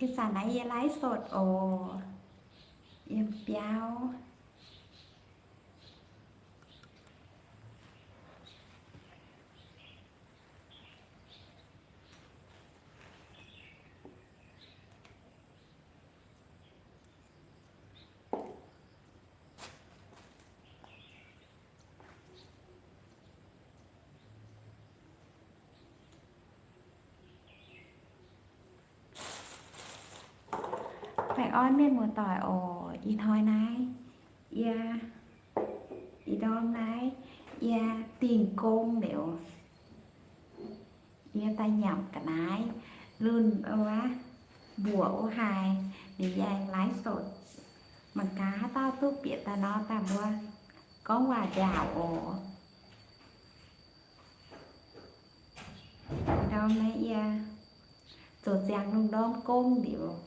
Ih zanc naaiv yie ไลฟ์สด oc, yiem biauv. Baengh orn mienh muoz-doic oc. Ih hnoi naaiv yie, ih ndorm naaiv yie dingh gong liuz, yie daaih nyanc ga'naaiv lunh wuov, mbuoqc wuov haic, liuz yie aengx ไลฟ์สด. Mangc gaax haaix dauh duqv bieqc daaih nor daaih mbuo gorngv waac nziaauc oc. Ndorm naaiv yie zoux ziangx lungh ndorm gong liuz,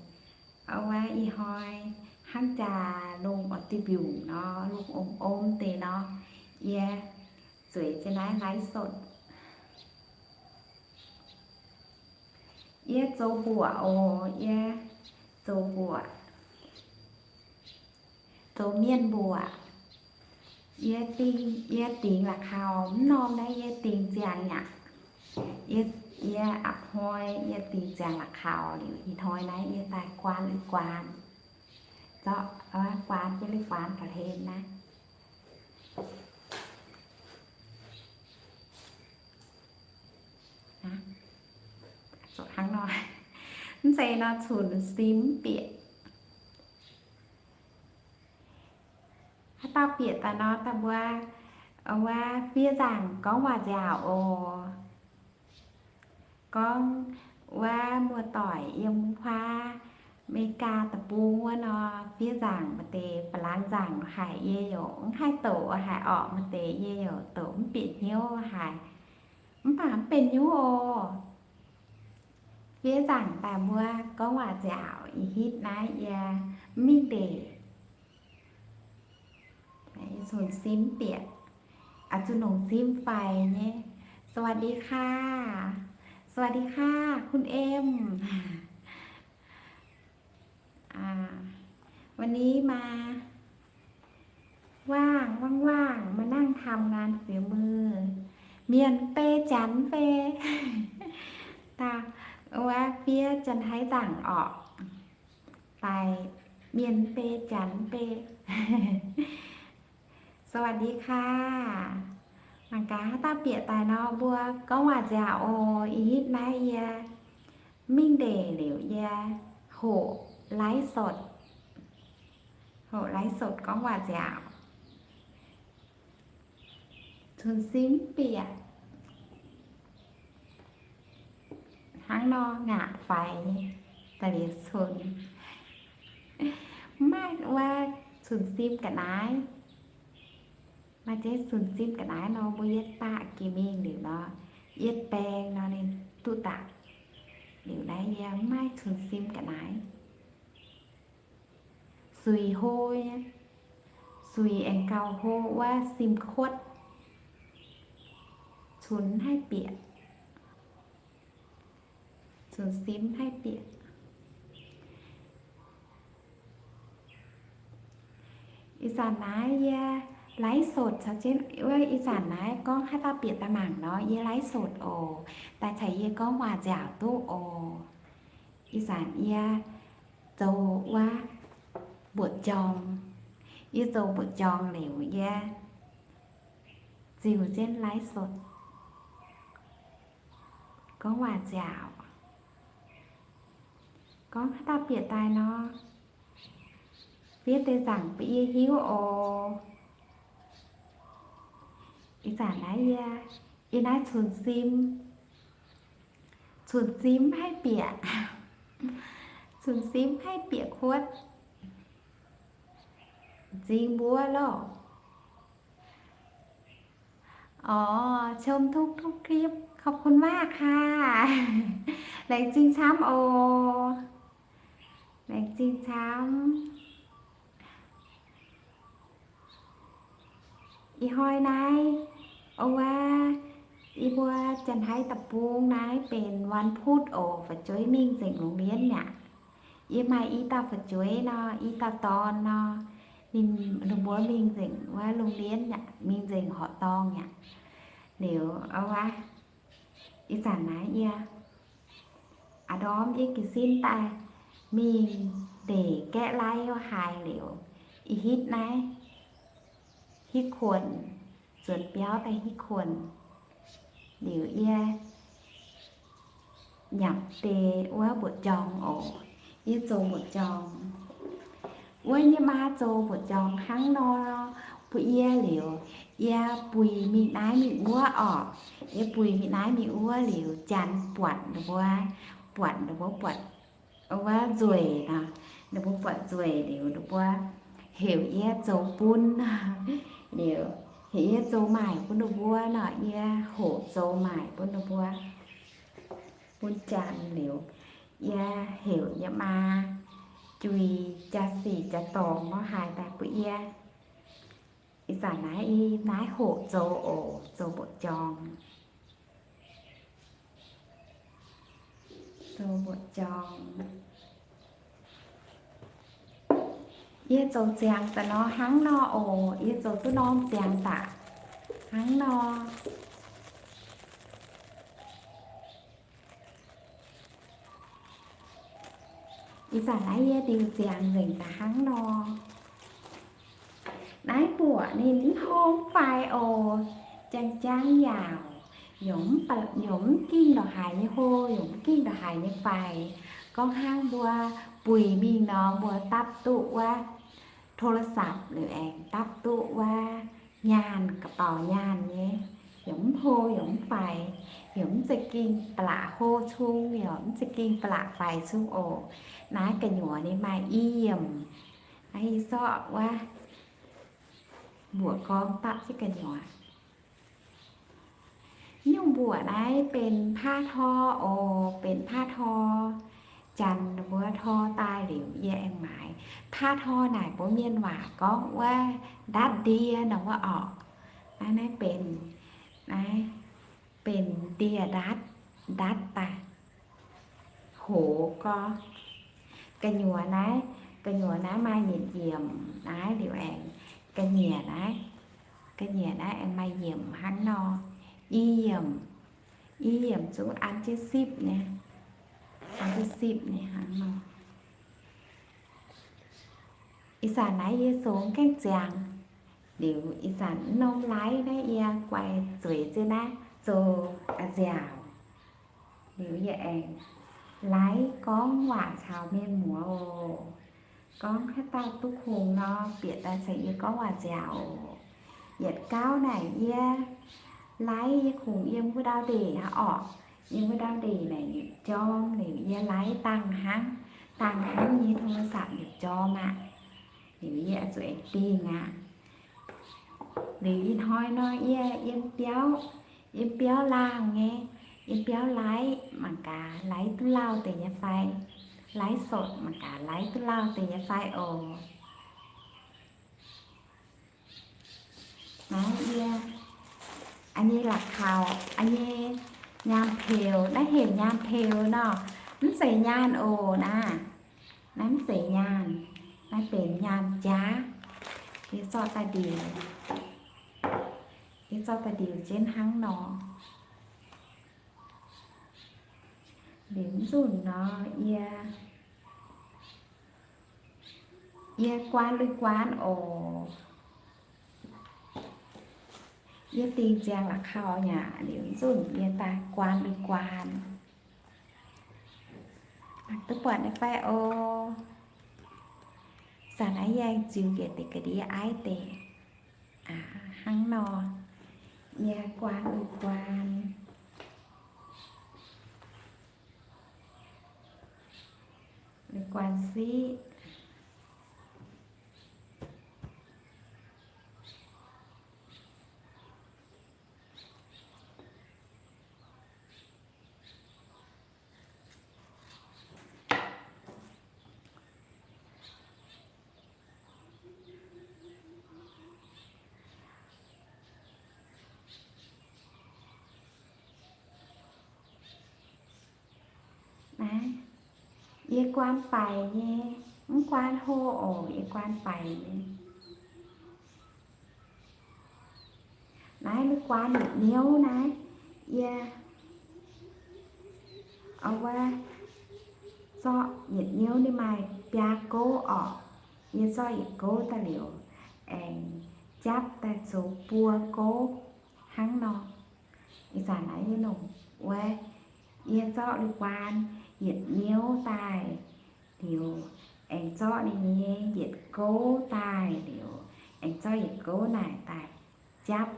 wuov ih hnoi hnangv jaax lungh oix duih mbiungc nor, lungh om om deix nor, yie zueiz jienv naaiv ไลฟ์สด. Yie zoux mbuoqc oc, yie zoux mbuoqc, zoux mienh mbuoqc. Yie dingx, yie dingx la'kauv, mv norm naaiv yie dingx ziangx aqv. Yie, yie a'hnoi yie dingx ziangx la'kauv liuz, ih hnoi naaiv yie daaih guaan liuz guaan. Zorqv guaan jienv liuz guaan ga'hlen naaiv. Hnangv nor, mv zeiz nor cunx sim mv bieqc. Haaix dauh bieqc daaih nor daaih mbuo, wuov fiev nzaangc gorngv waac nziaauc oc. Gorngv wuov muoz-doic yiem huaav America deic-bung wuov nor, fiev nzaangc maaih deix, ba'langz nzaangc haic yie youc mv haih doqc haic orqc, maaih deix yie youc doqc mv bieqc hnyouv haic. Mv baac mv benx hnyouv oc. Fiev nzaangc daaih mbuo gorngv waac nziaauc, ih hitv naaiv yie mv mingh ndeic. Cunx sim bieqc, zuqc nongc sim faix nyei. สวัสดีค่ะ สวัสดีค่ะ คุณเอ็ม วันนี้มา ว่างๆ มานั่งทำงานฝีมือ Mienh bei Janx bei. Wuov fiev Janx-Taiv nzaangc orqc. Daaih Mienh bei Janx bei. สวัสดีค่ะ Mangc gaax haaix dauh bieqc daaih nor mbuo gorngv waac nziaauc oc. Ih hitv naaiv yie mingh ndeic liuz yie hoqc ไลฟ์สด, hoqc ไลฟ์สด gorngv waac nziaauc. Cunx sim mv bieqc. Hnangv nor ngaatc faix nyei daaih liuz cunx. Mv maaih wuov cunx sim ga'naaiv. Maaih deix cunx sim ga'naaiv nor mbuo yietv baqv jiex mingh liuz nor, yietv baeng nor ninh duqv daaih. Liuz naaiv yie mv maaih cunx sim ga'naaiv. Suix hlo nyei, suix aengx gauh hlo wuov sim kuotv. Cunx haih bieqc, cunx sim haih bieqc. Ih zanc naaiv yie ไลฟ์สด caux jienv wuov, ih zanc naaiv gorngv haaix dauh bieqc daaih mangc nor, yie ไลฟ์สด oc. Daaih caux yie gorngv waac nziaauc duqv oc. Ih zanc yie zoux wuov mbuoqc jorng. Yie zoux mbuoqc jorng liuz yie ziux jienv ไลฟ์สด gorngv waac nziaauc. Gorngv haaix dauh bieqc daaih nor, fiev deix nzaangc bun yie hiuv oc. Ih zanc naaiv yie, yie naaiv cunx sim, cunx sim haih bieqc, cunx sim haih bieqc kuotv. M'zing mbuov loh. อ๋อ ชมทุกๆ คลิป ขอบคุณมากค่ะ Laengz zingh camv oc. Laengz zingh camv. Ih hnoi naaiv, wuov, yie mbuo Janx-Taiv deic-bung naaiv benx วันพุธ oc, fu'jueiv mingh nzengc โรงเรียน mi'aqv. Yie maaih i dauh fu'jueiv nor, i dauh dorn nor, ninh, ninh mbuo mingh nzengc wuov โรงเรียน aqv, mingh nzengc horqc dorngh aqv. Liuz, o, wuov, ih zanc naaiv yie, a'ndorm yie jiez sin daaih mingh ndeic gaeqv laih haaix liuz, ih hitv naaiv, hitv kuonx, zuonx biauv daaih hitv kuonx. Liuz yie nyapc deix wuov mbuoqc jorngx oc. Yie zoux mbuoqc jorngx. Wuov nyei maa zoux mbuoqc jorngx hnangv nor bun yie liuz, yie buix mingh naaiv mingh wuov orqc. Yie buix mingh naaiv mingh wuov liuz, janx buatc ninh mbuo, buatc ninh mbuo buatc wuov nzueic nor, ninh mbuo buatc nzueic liuz ninh mbuo heuc yie zoux bun. Liuz heuc yie zoux maaic bun ninh mbuo nor, yie hoqc zoux maaic bun ninh mbuo, bun janx. Liuz yie heuc nyei maa juix jaa-sic jaa-dorngx nor haaix daaih bun yie. Ih zanc naaiv yie naaiv hoqc zoux oc, zoux mbuoqc jorngx. Zoux mbuoqc jorngx. Yie zoux ziangx daaih nor hnangv nor oc. Yie zoux duqv norm ziangx daaih hnangv nor. Ih zanc naaiv yie ndiux ziangx nzengc daaih hnangv nor. Naaiv mbuoqc ninh mv hlo mv faix oc. Jang-jang yaauc, yaac mv gingh ndongc haaix nyei hlo, yaac mv gingh ndongc haaix nyei faix. Gorngv hnangv mbuo buix mingh nor, mbuo dapv duqv wuov โทรศัพท์ liuz aengx dapv duqv wuov nyaanh, กระเป๋า nyaanh nyei, yaac mv hlo yaac mv faix, yaac mv za'gengh ba'laqc hlo cung, yaac mv za'gengh ba'laqc faix cung oc. Naaiv gu'nyuoz ninh maaih i yiemc. Naaiv yie zorqv wuov mbuoqc gorngv dapv jienv gu'nyuoz. Nyungc mbuoqc naaiv benx ผ้าทอ oc, benx ผ้าทอ. Janx mbuo tor daaih liuz yie aengx maaiz. ผ้าทอ naaic mbuo mienh waac gorngv wuov ndatv ndie nor wuov orqc. Naaiv, naaiv benx, naaiv benx ndie-ndatv, ndatv daaih hoz gorx. Gu'nyuoz naaiv, gu'nyuoz naaiv maaih yietc yiemc naaiv liuz aengx ga'nyiec naaiv, ga'nyiec naaiv aengx maaih yiemc hnangv nor. I yiemc, i yiemc zungv an jienv sipv nyei, an jienv sipv nyei hnangv nor. Ih zanc naaiv yie songx gaengh ziangx. Liuz ih zanc mv norm laiv naaiv yie guaix zueiz zinh naaiv zoux a'nziaauc. Liuz yie aengx laiv gorngv waac caux mienh muoz oc. Gorngv haaix dauh duqv kungx nor, bieqc daaih caux yie gorngv waac nziaauc oc. Yietc gauv naaic yie laiv yie kungx yiem wuov ndau ndeic aqv orqc. Yiem wuov ndau ndeic naaic yietc jorm liuz yie laiv dangh hnangv, dangh hnangv nyei โทรศัพท์ yietc jorm aqv. Liuz yie zuqc aengx dingh aqv. Liuz ih hnoi nor yie yiem biauv, yiem biauv laangh nyei, yiem biauv laiv mangc gaax laiv duqv lauh deix nyei fai, laiv sotv mangc gaax laiv duqv lauh deix nyei fai oc. Naaiv yie, a'nyei la'kauv, a'nyei nyaanh peux, naaiv heuc nyaanh peux nor, mv zeiz nyaanh oc naaiv. Naaiv mv zeiz nyaanh, naaiv benx nyaanh jaav. Yie zorqv daaih ndiux, yie zorqv daaih ndiux jienv hnangv nor. Liuz mv nzunc nor, yie, yie guaan lui-guaan oc. Yie dingh ziangx la'kauv nyei aqv, liuz mv nzunc yie daaih guaan lui-guaan. Mangc duqv buatc nyei fai oc. Zanc naaiv yie aengx ziux njiec deix ga'ndiev aiv deix hnangv nor. Yie guaan lui-guaan, lui-guaan siqv. Naaiv, Yie guaan faix nyei, mv guaan hlo oc, yie guaan faix nyei. Naaiv mv guaan yietc hnyouv naaiv, yie, wuov, zorqv yietc hnyouv ninh maaih biaa gouv orqc. Yie zorqv yietc gouv daaih liuz, aengx japv daaih zoux buo gouv hnangv nor. Ih zanc naaiv yie nongc wuov, yie zorqv lui-guaan yietc hnyouv daaih liuz, aengx zorqv ninh nyei yietc gouv daaih liuz, aengx zorqv yietc gouv naaic daaih japv,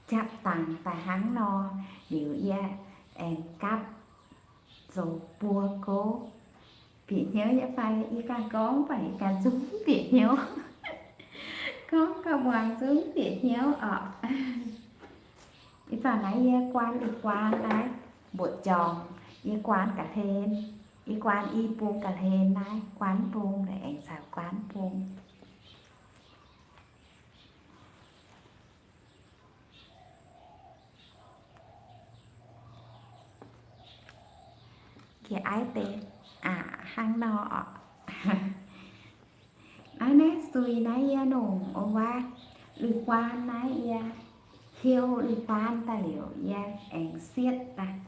japv dangx daaih hnangv nor, liuz yie aengx gapv zoux buo gouv. Bieqc hnyouv nyei fai? Yie ganh gorngv baac yie ganh zungv bieqc hnyouv. Gorngv gauh muangx zungv bieqc hnyouv orqc. Ih zanc naaiv yie guaan lui-guaan naaiv mbuoqc jorngx, yie guaan ga'hlen, yie guaan i bung ga'hlen naaiv, guaan bung aengx caux guaan bung. Jiex aiv deix aqc hnangv nor orqc. Naaiv, naaiv suix naaiv yie nongc wuov lui-guaan naaiv yie hieu lui-guaan daaih liuz yie aengx sietv daaih,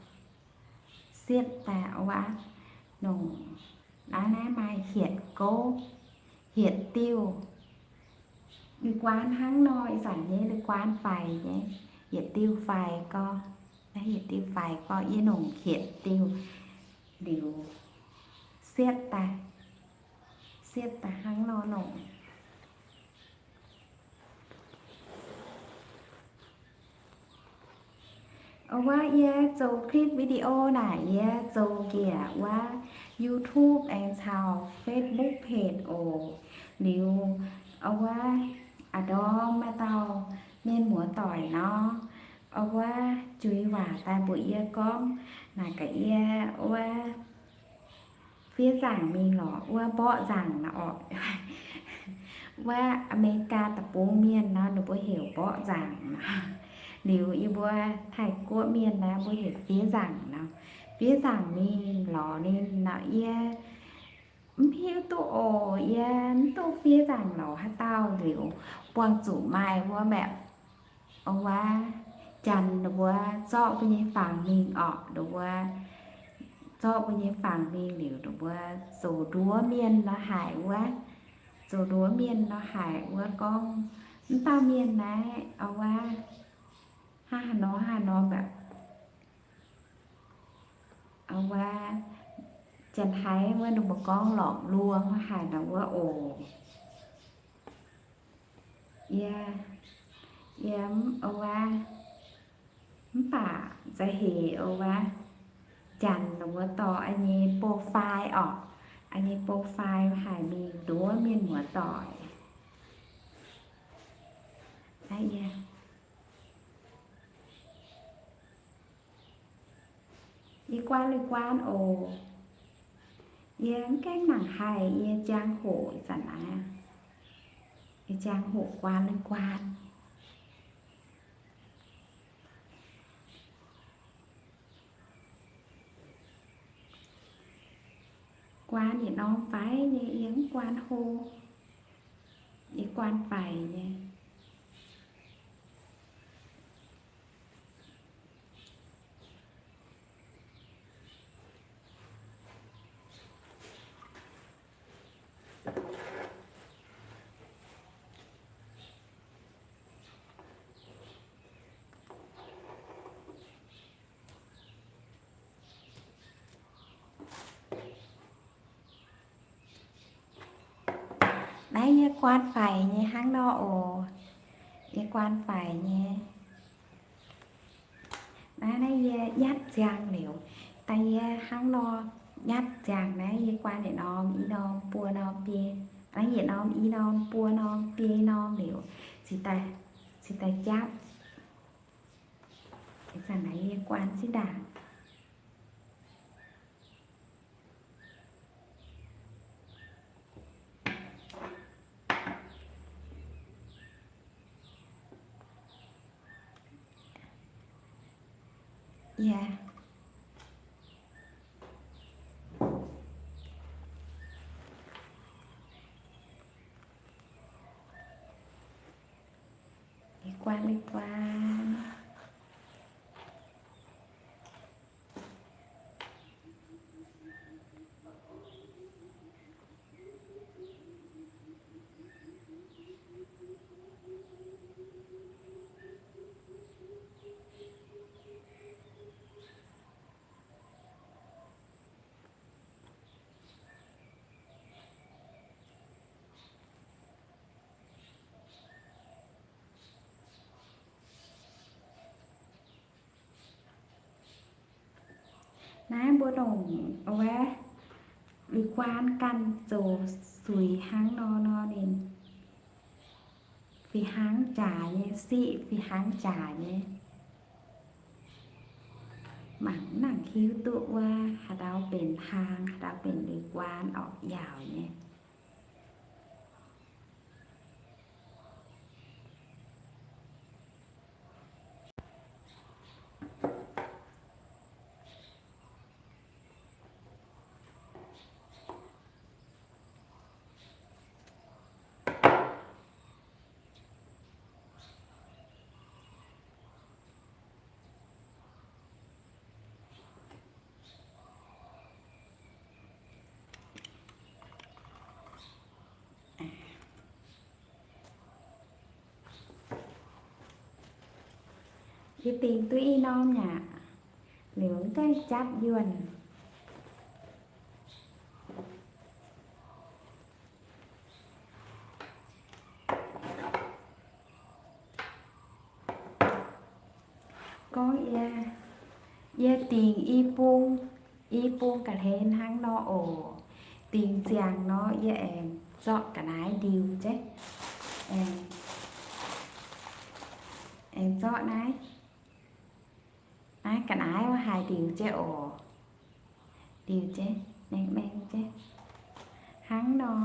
sietv daaih wuov nongc. Naaiv, naaiv maaih hietc gouv, hietc diuh. Lui-guaan hnangv nor, ih zanc nyei lui-guaan faix nyei, yietc diuh faix gorx, naaiv yietc diuh faix gorx, yie nongc hietc diuh liuz sietv daaih, sietv daaih hnangv nor nongc. Wuov yie zoux คลิปวิดีโอ naaic yie zoux njiec wuov YouTube aengx caux Facebook page oc. Liuz wuov a'ndorm maaih dauh mienh muoz-doic nor, wuov juix waac daaih mbuox yie gorngv naaic gaax yie wuov fiev nzaangc mingh lorqc, wuov mborqv nzaangc nor orqc. Wuov Aa^me^li^gaa deic-bung mienh nor ninh mbuo heuc mborqv nzaangc nor. Liuz yie mbuo Taiv-Guoqv mienh naaiv mbuo heuc fiev nzaangc nor. Fiev nzaangc mingh lorz ninh nor yie mv hiuv duqv oc. Yie mv duqv fiev nzaangc lorz haaix dauh liuz buangh zuqc maaih wuov mbaeqc wuov janx ninh mbuo zorqv mbuo nyei fangx mingh orqc, ninh mbuo zorqv mbuo nyei fangx mingh liuz ninh mbuo zoux nduov mienh nor haic wuov, zoux nduov mienh nor haic wuov gorngv mv dauh mienh naaiv wuov hnangv haaix nor hnangv haaix nor mbaeqc wuov janx-taiv wuov ninh mbuo gorngv lorqc luong haic nor wuov oc. Yie, yie wuov mv baac za'heix wuov janx ninh mbuo dorh yie nyei profile orqc, yie nyei profile haic mingh nduov mienh muoz-doic. Naaiv yie, yie guaan lui-guaan oc. Yie mv gaengh nangc haih, yie ziangh hoc ih zanc naaiv, yie ziangh hoc guaan lui-guaan. Guaan yietc norm faix nyei, yie mv guaan hlo. Yie guaan faix nyei. Naaiv yie guaan faix nyei hnangv nor oc. Yie guaan faix nyei. Naaiv, naaiv yie nyatv ziangx liuz, daaih yie hnangv nor nyatv ziangx naaiv yie guaan yietc norm i norm buo norm biei, naaiv yietc norm i norm buo norm biei norm liuz, cingx daaih, cingx daaih japv. Ih zanc naaiv yie guaan zinh ndaangc. Yie, Guaan, lih guaan. Naaiv mbuo longc wuov lih guaan ganh zoux suix hnangv nor nor ninh fih hnangv jaax nyei, siqv fih hnangv jaax nyei. Mangc nangc hiuv duqv wuov haaix dauh benx hlaang, haaix dauh benx lih guaan orqc, yaauc nyei. Yie dingc duqv i norm aqv, liuz gaengh japv yuonh. Gorngv yie, yie dingc i bung, i bung ga'hlen hnangv nor oc. Dingc ziangx nor yie aengx zorqv ga'naaiv ndiux jienv, aengx, aengx zorqv naaiv, naaiv ga'naaiv haaix ndiux jienv oc. Ndiux jienv, mengh mengh jienv, hnangv nor,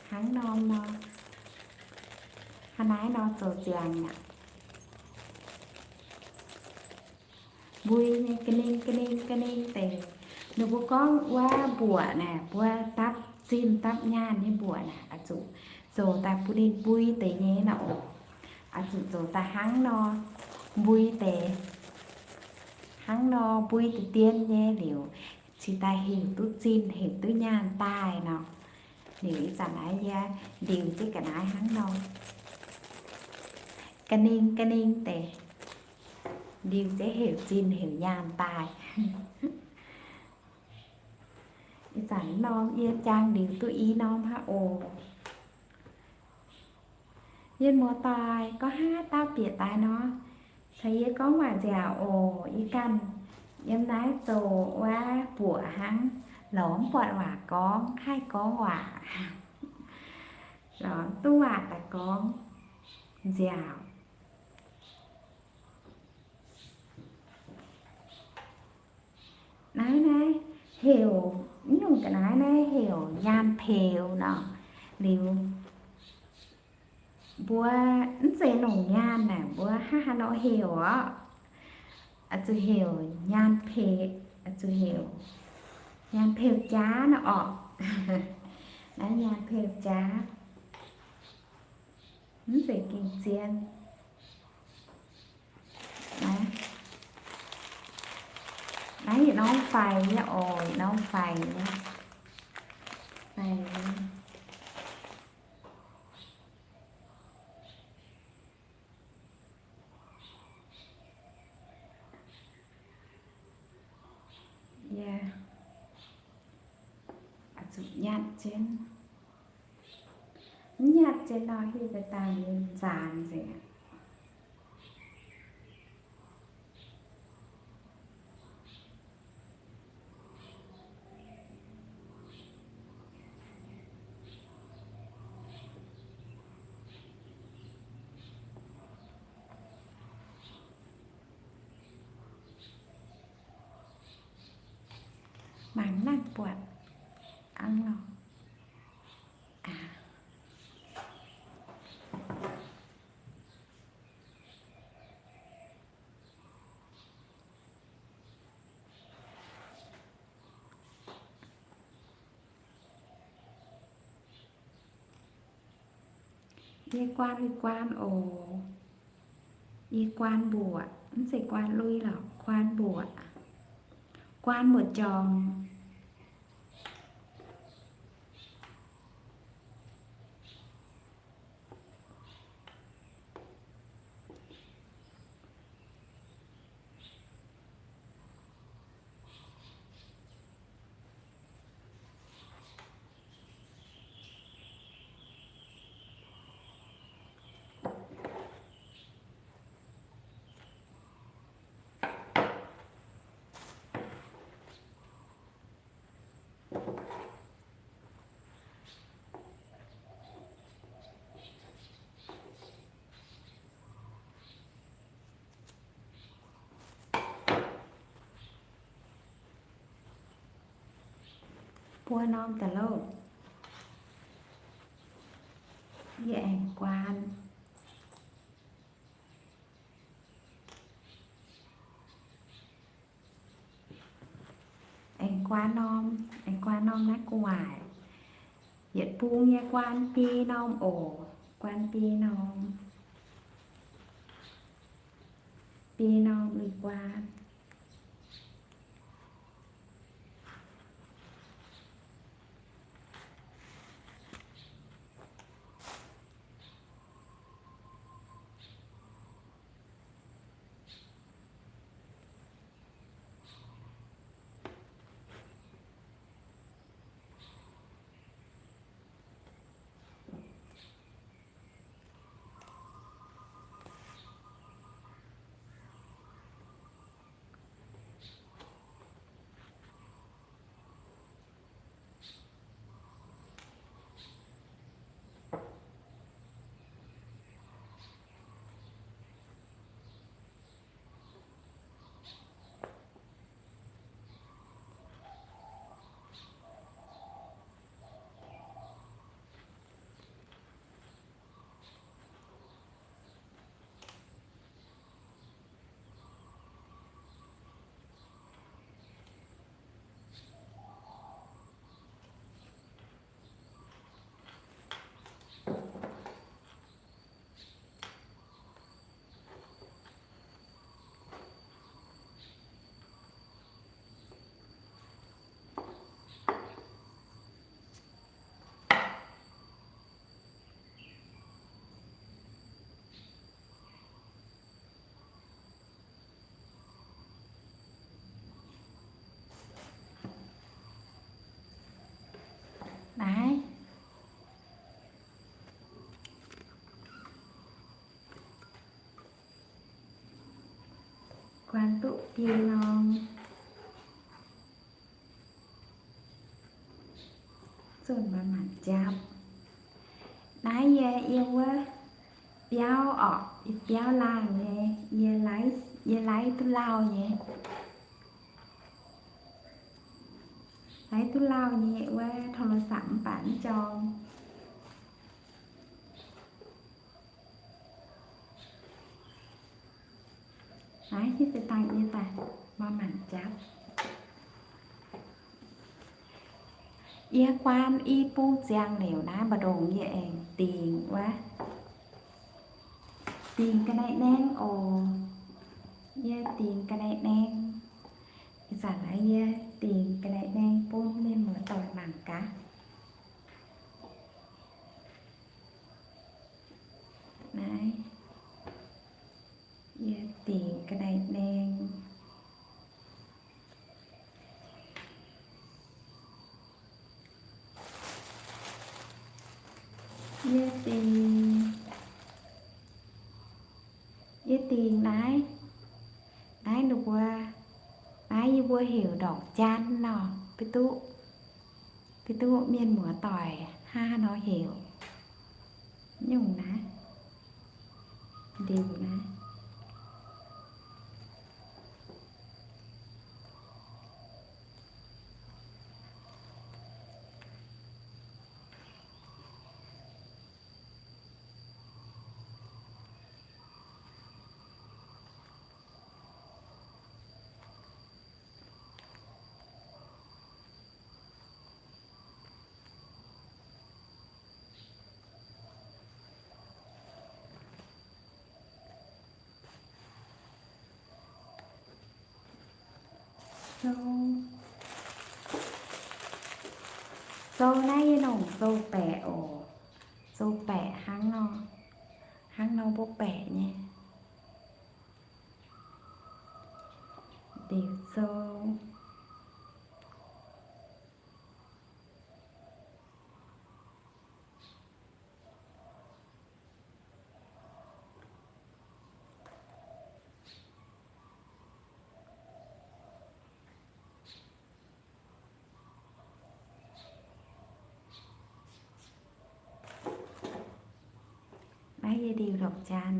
hnangv norm nor, hnangv naaiv nor zoux ziangx aqv. Mbui nyei ga'ningh ga'ningh ga'ningh deix. Ninh mbuo gorngv wuov mbuoqc naaic, mbuo dapv zinh dapv nyaanh nyei mbuoqc naaic, oix zuqc zoux daaih bun ninh mbui deix nyei nor oc. Oix zuqc zoux daaih hnangv nor mbui deix, hnangv nor mbui deix dien nyei liuz, cingx daaih heuc duqv zinh heuc duqv nyaanh daaih nor. Liuz ih zanc naaiv yie ndiux jienv ga'naaiv hnangv nor, ga'ningh ga'ningh deix, ndiux jienv heuc zinh heuc nyaanh daaih. Ih zanc norm yie jangx ndiux duqv i norm hnangv oc. Yie muoz-doic gorngv haaix dauh bieqc daaih nor, caux yie gorngv waac nziaauc oc. Yie ganh yiem naaiv zoux wuov buoqc hnangv, lorz mv buatc waac gorngv, haih gorngv waac, lorz duqv waac daaih gorngv nziaauc. Naaiv naaiv heuc, mv nyungc ga'naaiv naaiv heuc nyaanh peux nor. Liuz mbuo mv zeiz longc nyaanh naaic, mbuo hnangv haaix nor heuc orqc? Oix zuqc heuc nyaanh peux, oix zuqc heuc nyaanh peux jaav nor orqc. Naaiv nyaanh peux jaav, mv zeiz gengh zien. Naaiv, naaiv yietc norm faix nyei oc, yietc norm faix nyei. Faix nyei. Yie oix zuqc nyatv jienv. Mv nyatv jienv nor, hiuv deix daaih ninh nzaanx nzengc aqv. Mangc nangc buatc hnangv nor. Yie guaan lui-guaan oc. Yie guaan mbuoqc, mv zeiz guaan lui lorqc, guaan mbuoqc. Guaan mbuoqc jorngx. Buo norm da'louh. Yie aengx guaan. Aengx guaan norm, aengx guaan norm naaiv gu'nguaaic. Yietc bung yie guaan biei norm oc. Guaan biei norm. Biei norm lui-guaan. Naaiv. Guaan duqv biei norm. Zunh maanc maanc japv. Naaiv yie yiem wuov biauv orqc, yie biauv laangh nyei, yie laiv, yie laiv duqv lauh nyei. Laiv duqv lauh nyei wuov โทรศัพท์ mv baac mv jorng. Naaiv hiuv deix dangh yie daaih maanc maanc japv. Yie guaan i bung ziangx liuz naaiv, mbu'ndongx yie aengx dingc wuov, dingc ga'naaiv naeng oc. Yie dingc ga'naaiv naeng. Ih zanc naaiv yie dingc ga'naaiv naeng bun mienh muoz-doic mangc gaax. Naaiv, yie dingc ga'naaiv naeng. Yie dingc, yie dingc naaiv, naaiv ninh mbuo, naaiv yie mbuo heuc ndorngc jaan nor, beiv duqv, beiv duqv mienh muoz-doic hnangv haaix nor heuc. Nyungc naaiv, ndiux naaiv. Zou, zou naaiv yie longc zou baeqc oc. Zou baeqc hnangv nor, hnangv nor mbuo baeqc nyei. Liuz zou. Naaiv yie liuz longc jaan.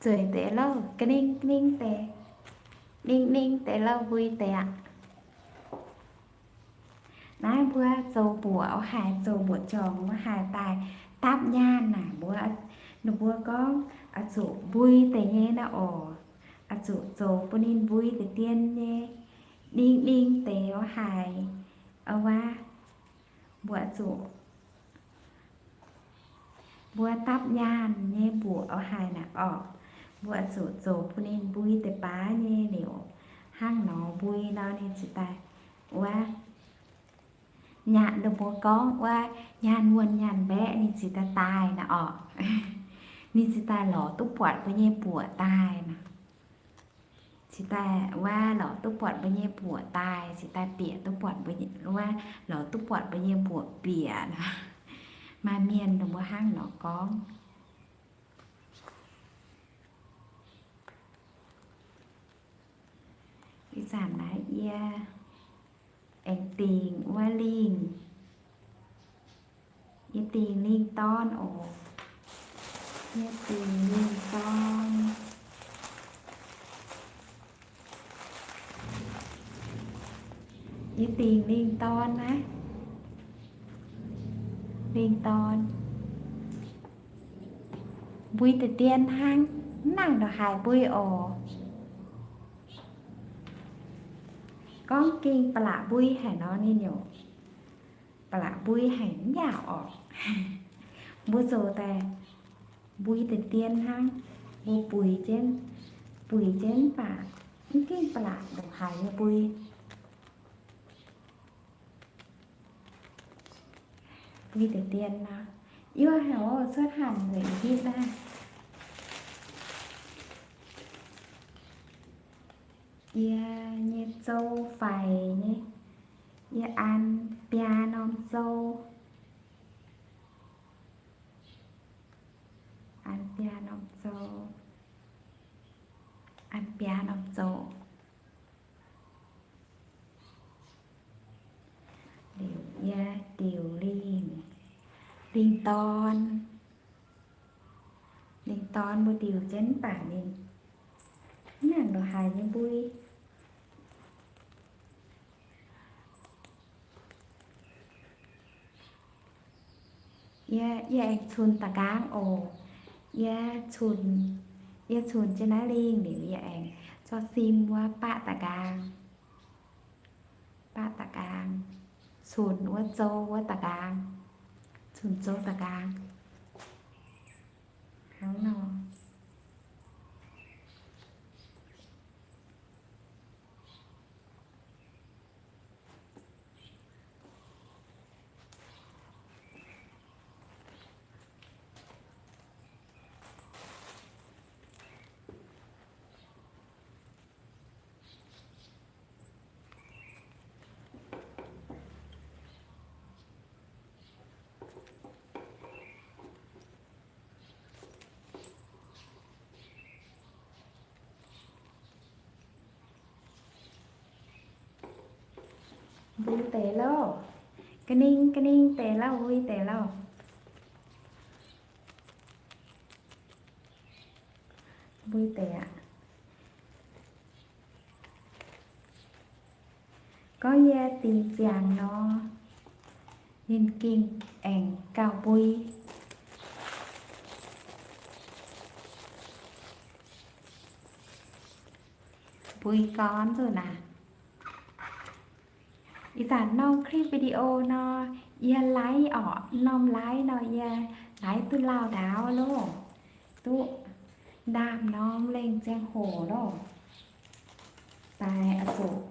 Zueiz deix lauh, ga'ningv ga'ningv deix, ningv ningv deix lauh mbui deix aqv. Naaiv mbuo zoux mbuoqc oix haiz zoux mbuoqc jorngc, mbuo haiz daaih dapv nyaanh naaic mbuo, ninh mbuo gorngv oix zuqc mbui deix nyei naaiv oc. Oix zuqc zoux bun ninh mbui deix dien nyei, ningv ningv deix oix haiz, wuov, mbuo zuqc, mbuo dapv nyaanh nyei mbuoqc oix haiz naaic orqc. Mbuo zuqc zoux bun ninh mbui deix baav nyei liuz, hnangv nor mbui nor ninh ziouc daaih, wuov, nyaanh, ninh mbuo gorngv wuov, nyaanh wuonh nyaanh mbaeqv ninh ziouc daaih daaih naaic orqc. Ninh ziouc daaih lorz duqv buatc mbuo nyei mbuoqc daaih naaic. Ziouc daaih wuov lorz duqv buatc mbuo nyei mbuoqc daaih, ziouc daaih bieqc duqv buatc mbuo nyei, wuov lorz duqv buatc mbuo nyei mbuoqc bieqc. Maaih mienh ninh mbuo hnangv nor gorngv. Ih zanc naaiv yie aengx dingc wuov lingh, yie dingc lingh dorn oc. Yie dingc lingh dorn. Yie dingc lingh dorn naaiv. Lingh dorn. Mbui deix dien hnangv, mv nangc ndongc haaix mbui oc. Gorngv ging ba'laqc mbui haic nor ninh nyungc, ba'laqc mbui haic mv yaac orqc. Mbuo zoux daaih mbui deix dien hnangv, mbuo buix jienv, buix jienv mv baac mv gengh ba'laqc ndongc haaix nyei mbui. Mbui deix dien nor, yie haiz cuotv hanc nzengc hitv naaiv. Yie nyei zou faix nyei, yie an biaa norm zou, an biaa norm zou, an biaa norm zou. Liuz yie diuc lingh, lingh dorn, lingh dorn mbuo diuc jienv mv baac ninh mv nangc ndongc haaix nyei mbui. Yie, yie aengx cunx da'nqaang oc. Yie cunx, yie cunx jienv naaiv lingh liuz yie aengx zorqv sim wuov baqv da'nqaang. Baqv da'nqaang. Cunx wuov zou wuov da'nqaang. Cunx zou da'nqaang. Hnangv nor. Mbui deix lauh. Ga'ning ga'ning deix lauh, mbui deix lauh. Mbui deix aqv. Gorngv yie dingc ziangx nor, ninh gengh aengx gauh mbui. Mbui gorn nzunc naaic. Ih zanc norm clip video nor, yie laiv orqc, norm laiv nor yie laiv duqv lauh ndaauv loh, duqv ndaamv-norm lengh ziangh hoc loh. Daaih oix zuqc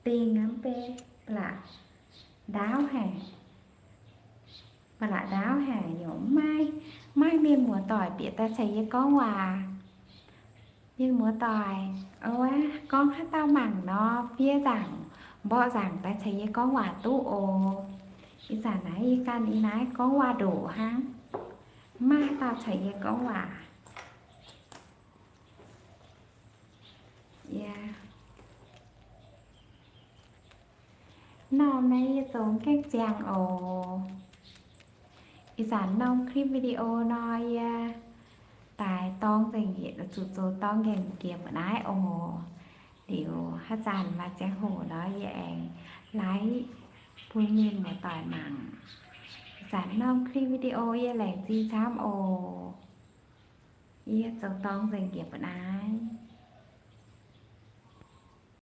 dingh aqv, mv bei ba'laqc ndaauv haic. Ba'laqc ndaauv haic yaac maiv, maiv mienh muoz-doic bieqc daaih caux yie gorngv waac. Mienh muoz-doic, o, gorngv haaix dauh mangc nor, fiev nzaangc, mborqv nzaangc daaih caux yie gorngv waac duqv oc. Ih zanc naaiv yie ganh ih naaiv gorngv waac ndoqc hnangv, maiv maaih haaix dauh caux yie gorngv waac. Yie, norm naaiv yie zoux gaengh ziangh oc. Ih zanc norm clip video nor yie daaih dorng nzengc, yietc zuqc zoux dorng nqemh jiex mbuo naaiv oc. Liuz haaix zanc maaih ziangh hoc nor yie aengx laiv bun mienh muoz-doic mangc. Ih zanc norm clip video yie laengz zingh camv oc. Yie zoux dorng nzengc jiex mbuo naaiv.